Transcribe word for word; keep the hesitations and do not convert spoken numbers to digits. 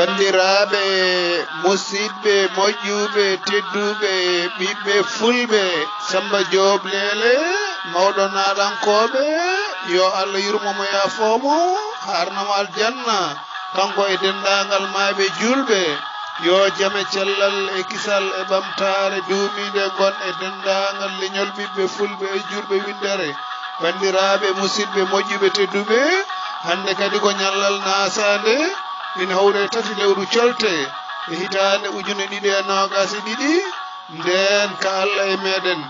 Banndiraaɓe, musidɓe, moƴƴuɓe, tedduɓe, ɓiɓɓe fulɓe, Samba Joob Leele, mawɗo naalankooɓe, yo Allah yurmo mo, yaafoo mo, haarna mo aljanna, kanko e denndaangal maayɓe juulɓe. Yo jam e cellal e kisal e ɓamtaare duumiinde ngon e denndaangal leñol ɓiɓɓe fulɓe e juulɓe winndere. Banndiraaɓe, musidɓe, moƴƴuɓe, tedduɓe, hannde kadi ko ñallal naasaande, ina hawre tati lewru colte e hitaande ujune ɗiɗi e noogaas e ɗiɗi, ndeen ka Allah e meeɗen.